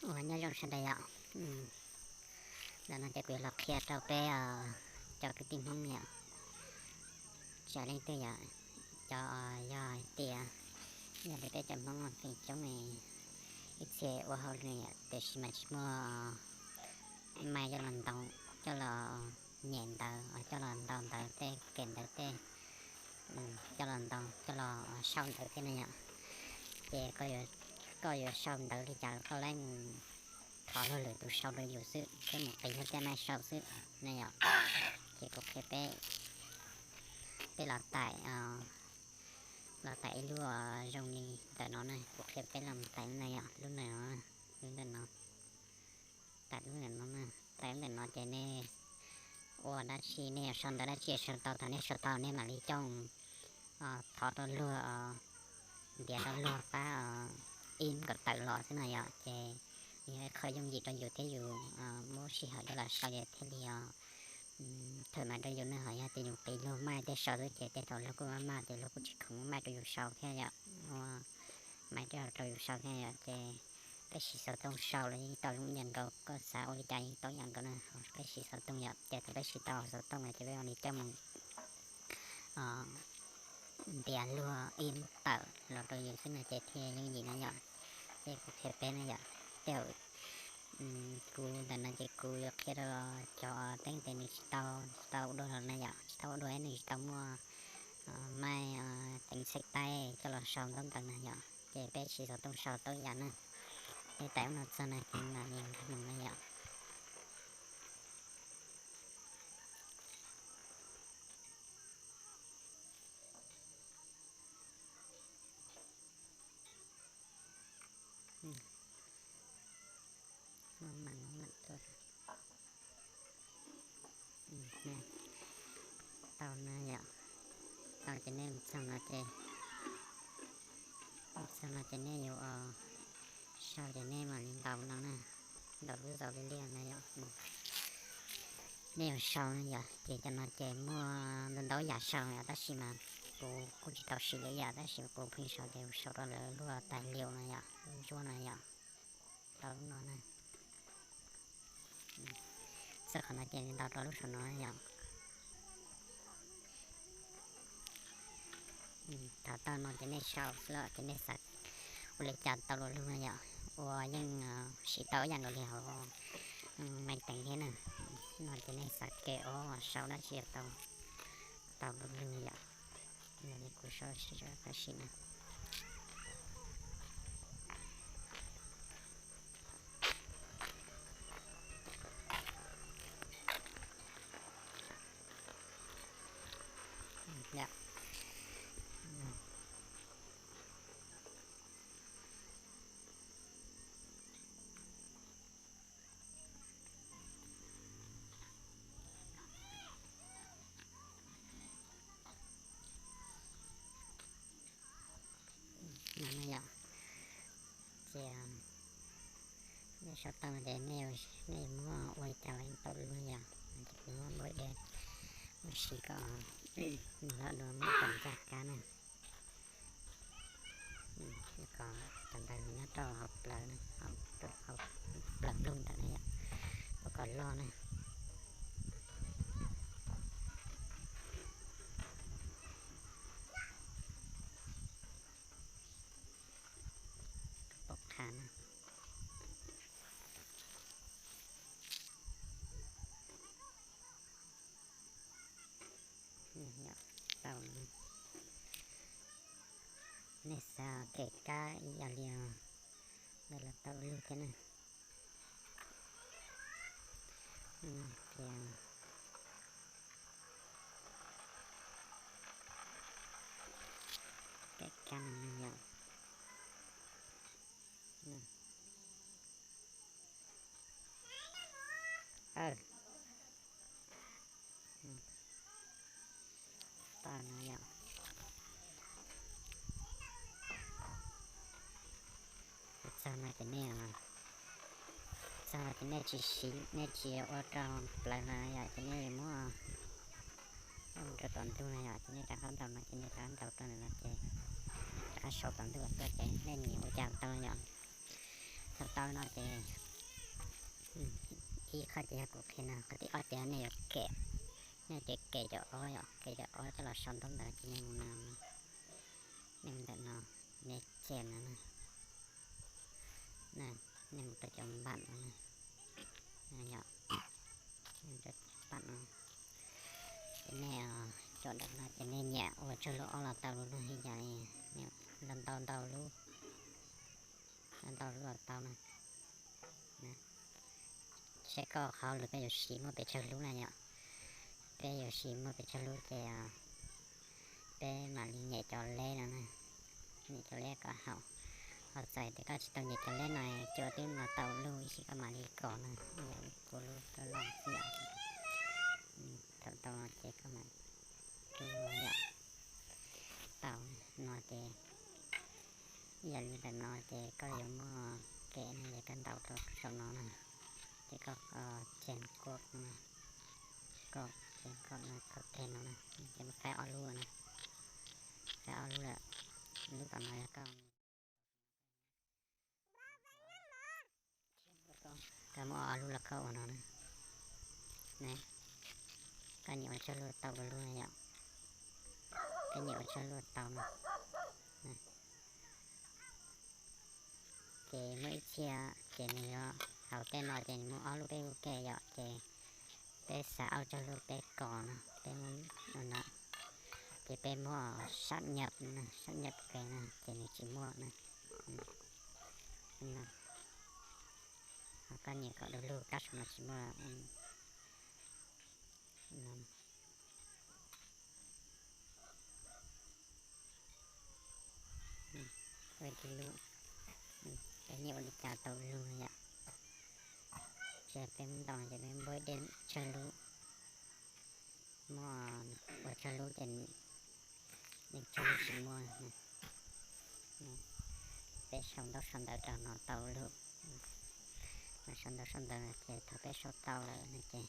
Ua nyob zoo sawv daws yom. Ntawm no ces kuv yuav los qhia rau peb cov kwv tij Hmoob yom, tsis hais leej twg yom, cov yog hais tias, yog li peb cov Hmoob feem coob ib txhia ua hauj lwm yom, tiam sis mas tsis muaj mai coj los ntaus, coj los nyem ntawv, coj los ntaus ntawv tej, kem ntawv tej, coj los ntaus, coj los sau ntawv thiab na yom. Ces koj yuav sau ntawv li cas koj laib mus thov luag lwm tus sau rau yus xwb, peb mus qiv luag tej maj sau xwb na yom. Ces kuv qhia peb, peb los taim, los taim ib lub zoo li ntawm no na, kuv qhia peb los taim na yom, lub ntawm no, lub ntawm no, taim lub ntawm no na, taim lub ntawm no ces nej ua dab tsi, nej yuav sau ntawv dab tsi sau tau, thaum nej sau tau nej mam li coj thov rau luag, ntiav rau luag pab ib kom tawm los xwb na yom. Ces yog ib qho yooj yim rau yus thiab yus muab sij hawm coj los sau ces thiaj li thawm mais rau yus na. Ho yog tias yus qiv luag maj tej sau xwb ces tej thaum luag kuj maj maj ces luag kuj tsis khoom muab maj rau yus sau thiab yom, muab maj rau yus sau thiab yom. Ces peb siv xov tooj sau los yeej tau zoo ib yam nkaus, koj xav ua li cas yeej tau ib yam nkaus na. Peb siv xov tooj yom, ces thaum peb siv tau xov tooj ces peb ua li coj mus ntiav luag ib tawm los rau yus xwb no ces thiaj yooj yim na yom. Ces kuv qhia peb na yom, tej zaum kuv ntawm no ces kuv yuav qhia rau cov teeb tes nws tsis tau, tsis tau ua dua los na yom, tsis tau ua dua nws tsis tau muaj maj teev txhais taib coj los sau ntaub ntawv na yom. Ces peb siv xov tooj sau tau ib yam na. Peb taim ub no txog no ces mam li nkag mus na yom. Tau na yom, tau ces nej mus txog no ces, mus txog no ces nej yuav sau ces nej mam li ntaus no na, ntaus lub zaus li liaj na yom. Nej yuav sau yom, ces cov no ces muaj ntau ntau yam sau yom, tab sis mas kuv kuj tsis tau siv lawm yom, tab sis kuv pheej sau ces kuv sau rau lawv lub tài liệu no yom, lub ncuab no yom, tau lub no na. Txog qhov no ces ntaus rau lub saum no yom. Thaum tau no ces nej sau xwb los ces nej xav ua li cas tau luag lug no yom, ua yeej siv tau ib yam nkaus li hauv máy tính thiab na. No ces nej xav kem ua sau dab tsi tau, tau luag lug yom. Yog li kuv sau tab sis na. No yom, ces nej sau tau ces nej, nej muab ua li cas los yeej tau luag yom. Ces kuv muab npau dej, muab siv kom nws loj dua muab kom ncaj kab na. Kom cov ntawv nws nyob rau hauv plaws, hauv plaws nplooj ntawm na yom, ua kom loj na. Pom qha na. Tau, nej xav kem kab ib yam li ntawd los tau luag thiab na. Tias kem kab no yom. Tau no yom. Txog no ces nej, txog no ces nej tsis siv, nej tsis ua rau plaws no yom, ces nej muab rau tom ntug no yom, ces nej rov qab ntaus no ces nej rov qab ntaus rau ntawm no ces rov qab sau tom ntug tuaj ces nej nyiam ua cas tau yom. Thaum Qhov no ces ib qho ces yog kuv qhia no, qhov thib ob ces nej yuav kem, nej ces kem cov ob yom, kem cov ob coj los sau ntaub ntawv ces nej mus no, nej mus ntawm no, nej tshem no na, nej mus rau cov npam no na, yom, npam no, ces nej cov ntawm no ces nej nyiam ua tsawg lub ob los tau lub, lub li cas li, ntau ntau lub, ntau lub los tau na. Saib koj hauj lwm koj yuav siv muaj pes tsawg lub na yom. Peb yuav siv muaj pes tsawg lub ces peb mam li nyem cov leb no na, nyem cov leb kom haum. Ho txawm tias koj tsis tau nyem cov leb no, cua twb no tau lub ib sim koj mam li kos na, yam li kuv lub loj loj xwb yom. Thaum tau no ces koj mam rub yom. Tau no ces yam li ntawm no ces koj yuav muaj kem no ces koj ntaus rau saum no na, ces koj tshem koj no, koj tshem koj no, koj tshem no na, ces muab faib ob lub na, faib ob lub lawm, lub tom no yog koj. Koj muab ob lub los koj ua no na, koj nyiam ua tsawg lub tau ua lub na yom, koj nyiam ua tsawg lub tau no. Ces muaj ib txhia ces nws yuav hauv tej no ces nws muaj ob lub peb lub ke yom, ces peb xav ua tsawg lub peb kos no, peb muab no, ces peb muab sab nyam, sab nyam ke no ces nws tsis muaj na. Ho koj nyiam kom du lug kab saum no tsis muaj. Ua ib lub, peb nyiam ua li cas tau lug yom. Ces peb muab ntaus ces peb muab ib dej tsawg lub, muab ua tsawg lub ces nws tsawg lub tsis muaj. Peb sau ntaub sau ntawv rau no tau lug. Sau ntaub sau ntawv no ces thaum peb sau tau lawm no ces,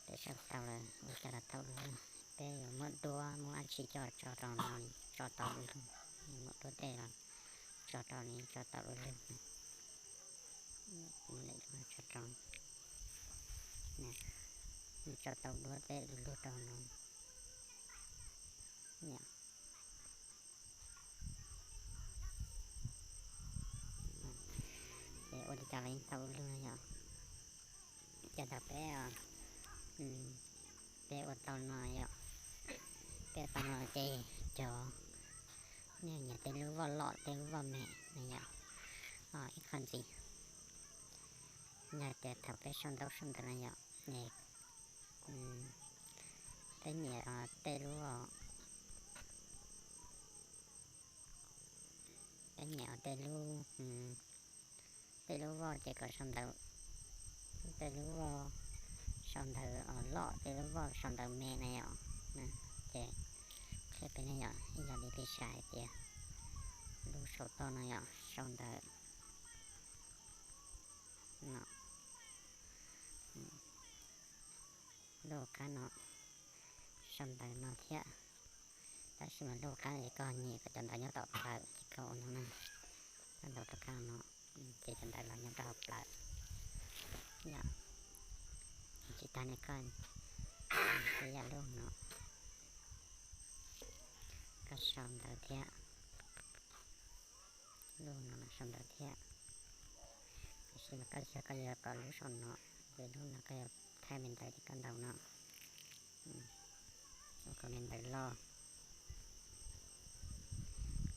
peb sau tau lawm ua cas los tau lug. Peb yuav muab duab muab dab tsi coj tso rau no tso tau lug, muab duab dej los tso rau no tso tau lug. Tso rau, tso tau duab dej lug rau no. Ces ua li cas los yeej tau lug yom. Ces thaum peb, peb ua tau no yom, peb ua tau no ces cov, nej nyiam tej lub voj loj tej lub voj me no yom, ib qho ntxiv, yog tias thaum peb sau ntaub sau ntawv no yom, peb nyiam tej lub, peb nyiam tej lub, tej lub voj ces kom sau ntawv, tej lub voj sau ntawv loj, tej lub voj sau ntawv me na yom. Ces qhia peb ne yom, ib yam li peb xav hais tias lub saum toj no yom, sau ntawv no, lub qab no sau ntawv no thiab. Tab sis mas lub qab no ces koj nyiam kom cov ntawv nyob tom plawv ces koj ua no na, koj ntaus rau qab no, ces cov ntawv los nyob rau hauv plawv. Yog tsis tas ne koj, ib yam lub no, koj sau ntawv thiab, lub no los sau ntawv thiab. Tab sis mas koj, yog koj yuav kom lub saum no, ces lub no koj yuav thaij me ntawv ces koj ntaus no. Ua kom me ntawv loj,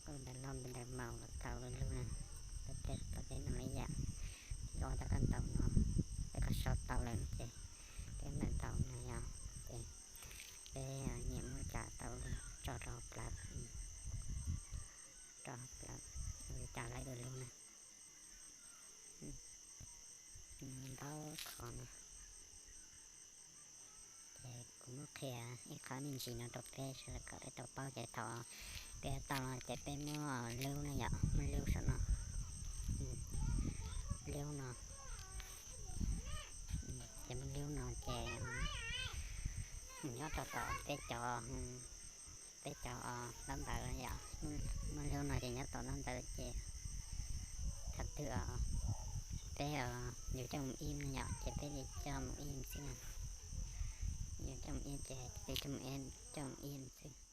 kom me ntawv loj me ntawv maum los tau lub lub na. Peb, peb, peb no ib yam, ces koj ua tau koj ntaus no, peb koj sau tau lawm ces peb ntawm ntaus no yog, ces peb nyiam muab cas tau tso rau plawv, rau plawv, ua li cas lawv lub lub na. Ntau qhov no. Ces kuv muab qhia ib qho me ntsis no rau peb sawv daws kom peb tau paub ces thaum peb tau no ces peb muab lub no yom, muab lub saum no, lub no, ces muab lub no ces nyob rau tom peb cov, peb cov ntaub ntawv yom, muab lub no ces nyob tom ntaub ntawv ces thaum twg peb, yus coj mus im no yom, ces peb li coj mus im xwb na. Yus coj mus im ces peb coj mus, coj mus im xwb.